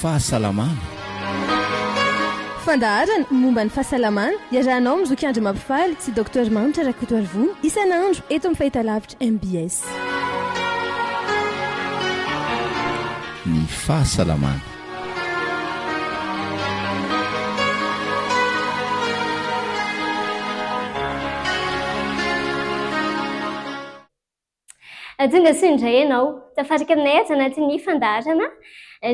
fahasalamana. Fandaharana momba ny fahasalamana iarahanao amin'i Zoky Andry Mampifaly sy Docteur Manitra Rakotoarivony isan'andro eto amin'ny fahitalavitra mbs. Ny fahasalamana. Tonga soa indray ianao. Tafaraka aminay ato anatin'ny fandaharana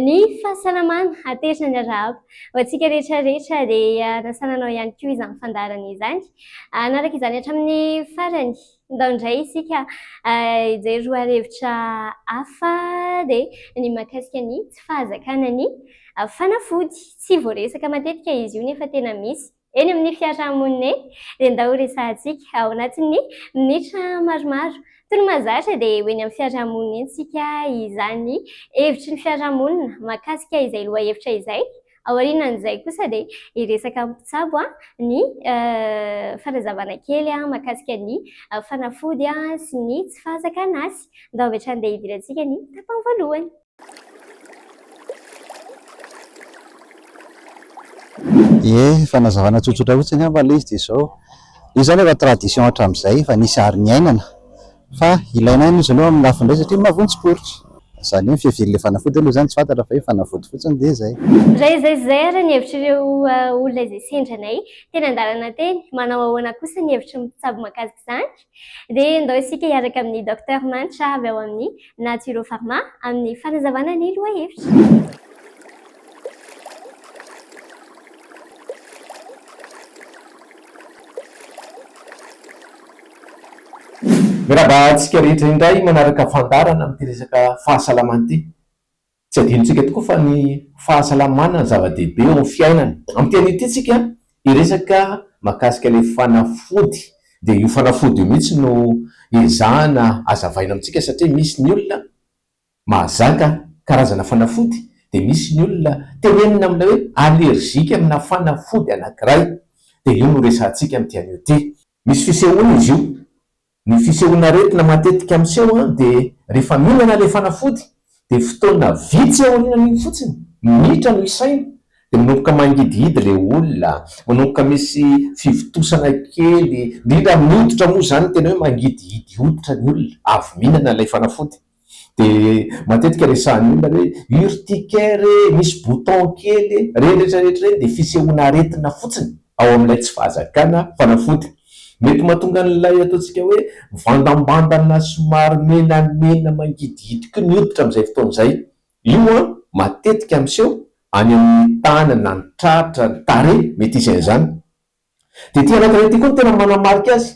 ny fahasalamana aterina ny arahaba. Ho antsika rehetra rehetra dia nasana anao ihany koa izany fandaharana izany. Hanaraka izany hatramin'ny farany. Ndao indray isika hijery lohahevitra hafa dia ny mahakasika ny tsy fahazakana ny fanafody. Tsy voaresaka matetika izy io nefa tena misy. Eny amin'ny fiarahamonina eny dia ndao horesahantsika ao anatin'ny minitra maromaro. Toy ny mahazatra dia ho eny amin'ny fiarahamonina eny isika izany hevitry ny fiarahamonina mahakasika izay lohahevitra izay. Aorianan'izay kosa dia hiresaka amin'ny mpitsabo ny fanazavana kely mahakasika ny fanafody sy ny tsy fahazakana azy. Ndao avy hatrany dia hidirantsika ny tapany voalohany. Ie, fanazavana tsotsotra fotsiny angamba ilay izy dia izao, io izany efa tradition hatramin'izay, efa nisy ary niainana fa ilaina ihany izy aloha amin'ny lafiny iray satria mahavonjy poritra. Izany hoe ny fiavian'ilay fanafody aloha izany tsy fantatra fa hoe fanafody fotsiny dia izay. Raha izay sy izay ary ny hevitr'ireo olona izay sendra anay teny an-dalana teny, manao ahoana kosa ny hevitry ny mpitsabo mahakasika izany? Dia ndao isika hiaraka amin'ny Docteur Manitra avy ao amin'ny Naturo Pharma amin'ny fanazavana ny lohahevitra. Miarahaba antsika rehetra indray manaraka fandaharana amin'ity resaka fahasalamana ity. Tsy adinontsika tokoa fa ny fahasalamana no zava-dehibe eo amin'ny fiainana. Amin'ity anio ity tsika hiresaka mahakasika ilay fanafody. Dia io fanafody io mihitsy no ezahana hazavaina amintsika satria misy ny olona mahazaka karazana fanafody dia misy ny olona tenenina amin'ilay hoe allergique amina fanafody anankiray. Dia io no resahantsika amin'ity anio ity. Misy fisehoany izy io. Ny fisehoan'aretina matetika miseho dia rehefa mihinana ilay fanafody dia fotoana vitsy aorianan'iny fotsiny, minitra no isaina, dia manomboka mangidihidy ilay olona, manomboka misy fivontosana kely, indrindra amin'ny hoditra moa izany tena hoe mangidihidy hoditra ny olona avy mihinana ilay fanafody. Dia matetika resahan'ny olona hoe urticaire e, misy bouton kely e, ireny rehetra rehetra ireny dia fisehoana aretina fotsiny ao amin'ilay tsy fahazakana fanafody. Mety mahatonga an'ilay ataontsika hoe mivandambandana somary menamena mangidihidy koa ny hoditra amin'izay fotoana izay. Io an, matetika miseho any amin'ny tanana, ny tratra, ny tarehy, mety hisy an'izany. Dia ity anankiray ity koa no tena manamarika azy.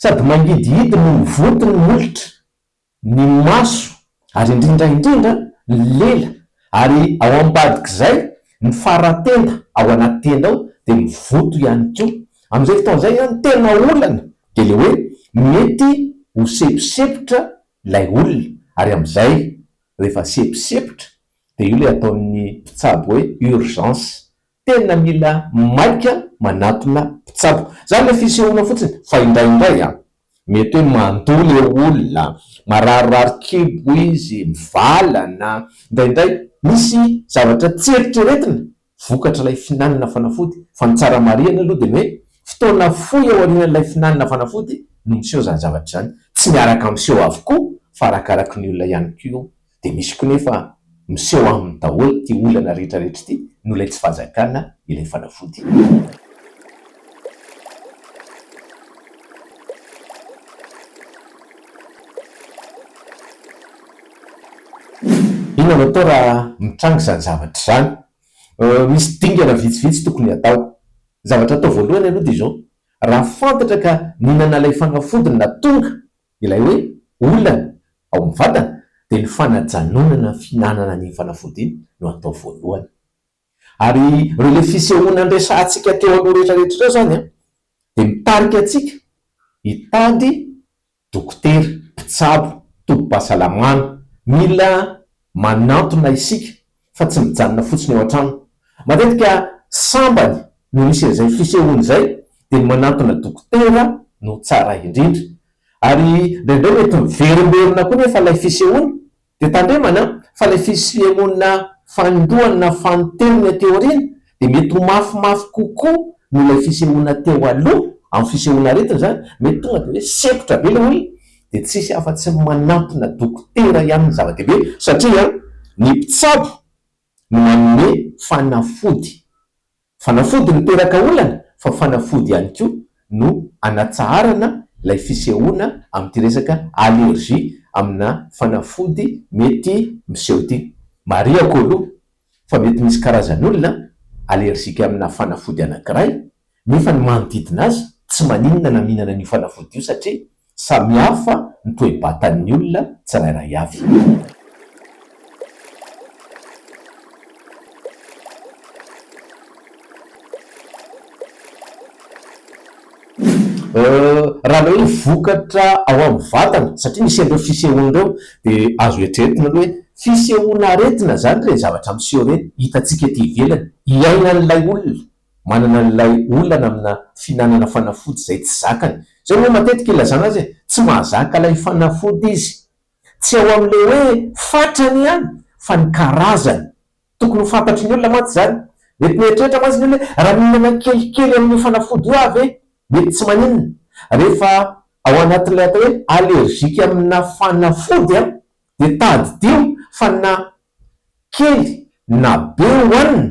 Sady mangidihidy no mivonto ny molotra, ny maso ary indrindra indrindra ny lela ary ao ambadik'izay ny fara-tenda ao anaty tenda ao dia mivonto ihany koa. Amin'izay fotoana izay ny tena olana dia ilay hoe mety ho seposepotra ilay olona ary amin'izay rehefa seposepotra dia io ilay ataon'ny mpitsabo hoe urgence Tena mila maika manatona mpitsabo. Zany le fisehoana fotsiny fa indraindray an, mety hoe mandoa le olona, mararirary kibo izy, mivalana, indraindray misy zavatra tsy eritreretina vokatr'ilay fihinanana fanafody fa ny tsara marihana aloha dia ny hoe fotoana fohy aorianan'ilay fihinanana fanafody no miseho izany zavatra izany, tsy miaraka miseho avokoa fa arakaraky ny olona ihany koa io. Dia misy koa nefa miseho aminy daholo ity olana rehetra rehetra ity noho ilay tsy fahazakana ilay fanafody. Inona no atao raha mitranga izany zavatra izany? Misy dingana vitsivitsy tokony hatao. Ny zavatra atao voalohany aloha dia izao, raha fantatra ka nihinana ilay fanafody no nahatonga Ilay hoe olana ao amin'ny vatana dia ny fanajanonana ny fihinanana an'iny fanafody iny no atao voalohany. Ary ireo ilay fisehoana niresahantsika teo aloha rehetra rehetra ireo izany an, dia mitarika antsika hitady dokotera, mpitsabo, tobim-pahasalamana. Mila manantona isika fa tsy mijanona fotsiny ao an-trano. Matetika sambany no misy an'izay fisehoana izay dia ny manantona dokotera no tsara indrindra. Ary indraindray mety miverimberina koa nefa ilay fisehoana. Dia tandremana fa ilay fisehoana Fanindroany na fanintelony aty aoriana dia mety ho mafimafy kokoa noho ilay fisehoana teo aloha, amin'ny fisehoana aretina izany, mety tonga dia hoe sempotra be ilay olona, dia tsisy afa-tsy ny manantona dokotera ihany ny zava-dehibe satria ny mpitsabo no manome fanafody. Fanafody miteraka olana fa fanafody ihany koa no anatsaharana ilay fisehoana amin'ity resaka allergie amina fanafody mety miseho ity. Marihako aloha fa mety misy karazan'olona allergique amina fanafody anankiray nefa ny manodidina azy tsy maninona na mihinana an'io fanafody io satria samihafa ny toe-batan'ny olona tsirairay avy. Raha ilay hoe vokatra ao amin'ny vatana, satria misy an'ireo fisehoana ireo, dia azo eritreretina aloha hoe fisehoana aretina izany ireny zavatra miseho ireny, hitantsika ety ivelany, iainan'ilay olona. manana an'ilay olana amina fihinanana fanafody izay tsy zakany. Izay moa matetika ilazana azy e, tsy mahazaka ilay fanafody izy. Tsy ao amin'ilay hoe fatrany ihany fa ny karazany. Tokony ho fantatry ny olona mantsy izany. Mety mieritreritra mantsy ny olona hoe raha mihinana kelikely amin'io fanafody io aho ve mety tsy maninona. Rehefa ao anatin'ilay atao hoe allergique amina fanafody an, dia tadidio fa na kely na be hohanina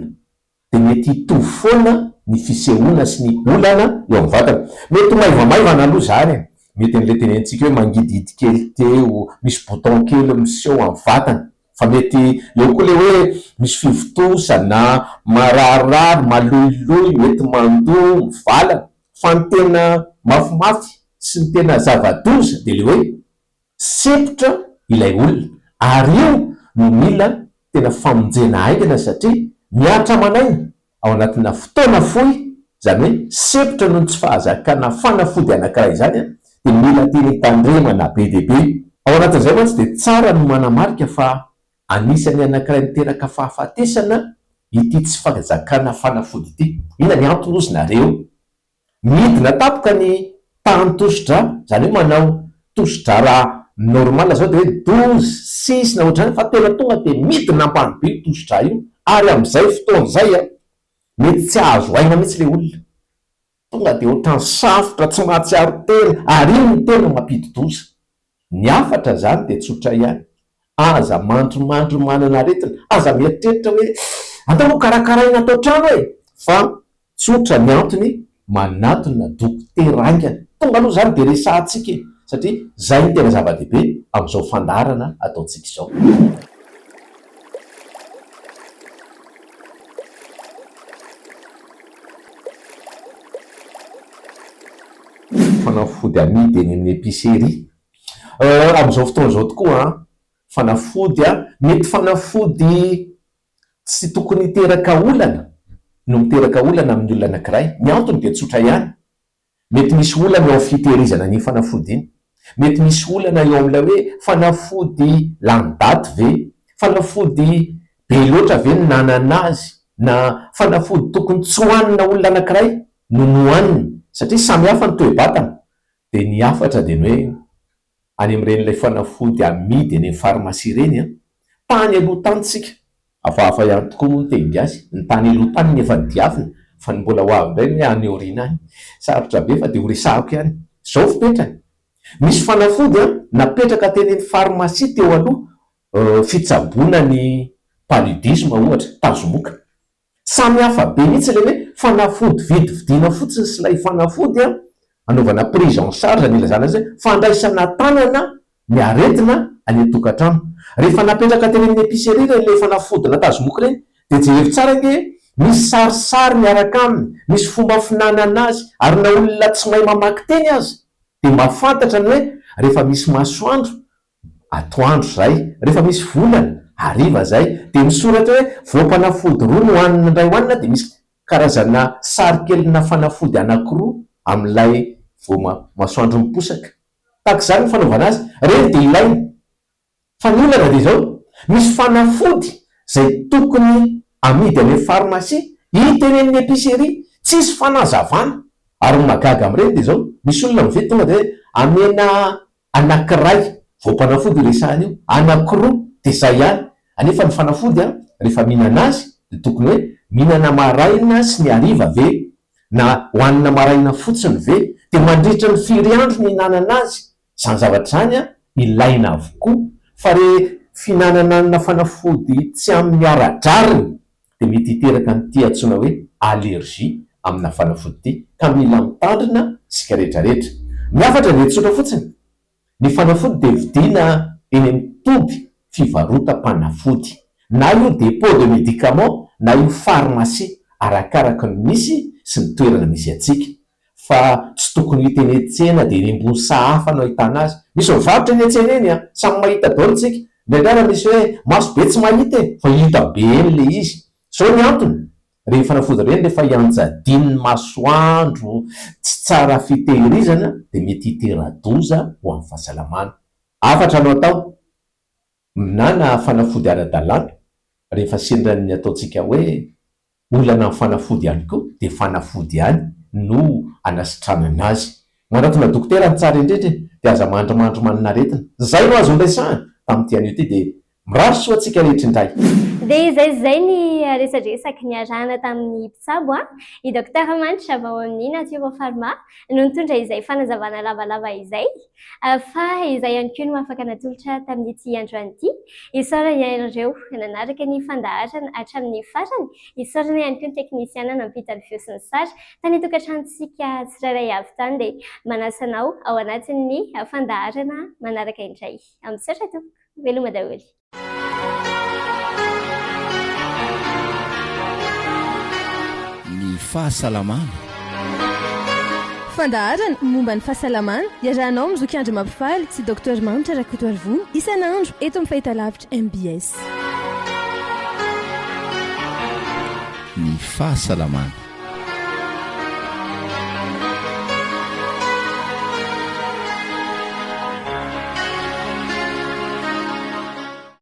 dia mety hitovy foana ny fisehoana sy ny olana eo amin'ny vatana. Mety ho maivamaivana aloha izany e! Mety an'ilay tenenintsika hoe mangidihidy kely teo, misy bouton kely miseho amin'ny vatana. Fa mety eo koa ilay hoe misy fivontosana, mararirary, maloiloy, mety mandoa, mivalana. Fa ny tena mafimafy sy ny tena zava-doza dia ilay hoe Sempotra ilay olona ary io no mila tena famonjena haingana satria mihatra aman'aina ao anatina fotoana fohy, izany hoe sempotra noho ny tsy fahazakana fanafody anankiray izany dia mila tena hitandremana be dia be. Ao anatin'izay mantsy dia tsara ny manamarika fa anisan'ny anankiray miteraka fahafatesana ity tsy fahazakana fanafody ity. Inona ny antony hozy nareo? Midina tampoka ny tahan'ny tosi-drà, izany hoe manao tosi-drà raha normal izao dia hoe 12, six na ohatr'izany fa tena tonga dia midina ambany be io tosi-drà io ary amin'izay fotoana izay mety tsy hahazo aina mihitsy ilay olona. Tonga dia ohatran'ny safotra, tsy mahatsiaro tena ary iny no tena mampidi-doza. Ny hafatra izany dia tsotra ihany, aza mandrimandry manana aretina, aza mieritreritra hoe andao ho karakaraina ato an-trano e! Fa tsotra ny antony, manatona dokotera haingana. Tonga aloha izany dia resahantsika e! Satria izay no tena zava-dehibe amin'izao fandaharana ataontsika izao. Fanafody amidy eny amin'ny épicerie. Amin'izao fotoana izao tokoa an, fanafody an, mety fanafody tsy tokony hiteraka olana no miteraka olana amin'ny olona anankiray. Ny antony dia tsotra ihany, mety misy olana eo amin'ny fitehirizana an'iny fanafody iny, mety misy olana eo amin'ilay hoe fanafody lany daty ve, fanafody be loatra ve ny nanana azy, na fanafody tokony tsy hohanina olona anankiray no nohaniny satria samy hafa ny toe-batana dia ny hafatra dia ny hoe any amin'ireny ilay fanafody amidy eny amin'ny pharmacie ireny an, tany aloha tany tsika, hafahafa ihany tokoa moa ny teny gasy, ny tany aloha tany no efa nodiavina fa ny mbola ho avy indray ny hoe any aoriana any, sarotra be fa dia ho resahako ihany, izao fipetrany, misy fanafody an napetraka teny amin'ny pharmacie teo aloha fitsaboana ny paludisme ohatra, tazomoka, Samy hafa be mihitsy ilay hoe fanafody vidividiana fotsiny sy ilay fanafody anaovana prise en charge ny ilazana azy hoe fandraisana tanana ny aretina any an-tokantrano. Rehefa napetraka teny amin'ny épicerie ireny ilay fanafody natazomoka ireny dia jerevo tsara ange misy sarisary miaraka aminy, misy fomba fihinanana azy ary na olona tsy mahay mamaky teny aza dia mahafantatra ny hoe rehefa misy masoandro Atoandro izay, rehefa misy volana, hariva izay, dia misoratra hoe voam-panafody roa no hanina indray hohanina dia misy karazana sary kelina fanafody anankiroa amin'ilay voa masoandro miposaka. Tahaka izany ny fanaovana azy. Ireny dia ilaina. Fa ny olana dia izao, misy fanafody izay tokony amidy any amin'ny pharmacie, hita eny amin'ny épicerie, tsisy fanazavana. Ary ny mahagaga amin'ireny dia izao, misy olona mividy tonga dia hoe amena Anakiray, voam-panafody io resahana io, anakiroa dia izay ihany, anefa ny fanafody an, Rehefa mihinana azy dia tokony hoe mihinana maraina sy ny hariva ve? Na hohanina maraina fotsiny ve? Dia mandritra ny firy andro ny hihinanana azy? Izany zavatra izany an, ilaina avokoa. Fa re fihinanana anona fanafody tsy amin'ny ara-drariny dia mety hiteraka an'ity antsoina hoe allergie amina fanafody ity ka mila mitandrina isika rehetra rehetra. Ny hafatra dia tsotra fotsiny, ny fanafody dia vidiana eny amin'ny toby fivarotam-panafody, na io dépôt de médicaments na io pharmacie arakaraka ny misy sy ny toerana misy antsika. Fa tsy tokony hita eny an-tsena dia eny ambony sahafa no ahitana azy. Misy mivarotra eny an-tsena eny an! Samy mahita daholo tsika. Indraindray raha misy hoe maso be tsy mahita e! Fa hita be eny ilay izy. Izao ny antony, ireny fanafody ireny rehefa ianjadian'ny masoandro, tsy tsara fitehirizana dia mety hitera-doza ho an'ny fahasalamana. Hafatra no atao, Minana fanafody ara-dalàna rehefa sendra ny ataontsika hoe olana amin'ny fanafody ihany koa dia fanafody ihany no anasitranana azy. Manatona dokotera ny tsara indrindra e! Dia aza mandrimandry manana aretina. Izay no azo noresahana tamin'ity anio ity dia mirary soa antsika rehetra indray. Dia izay izay ny resadresaka niarahana tamin'ny mpitsabo i Docteur Manitra avy ao amin'ny Naturopharma no nitondra izay fanazavana lavalava izay. Fa izay ihany koa no afaka natolotra tamin'ity androany ity. Isaorana ianareo nanaraka ny fandaharana hatramin'ny farany. Isaorana ihany koa ny teknisiana nampita ny feo sy ny sary tany an-tokantranontsika tsirairay avy tany. Dia manasa anao ao anatin'ny fandaharana manaraka indray. Misaotra tompoko. Veloma daholo. Ny fahasalamana. Fandaharana momba ny fahasalamana iarahanao amin'ny zoky Andry Mampifaly sy Docteur Manitra Rakotoarivony isan'andro eto amin'ny fahitalavitra mbs. Ny fahasalamana.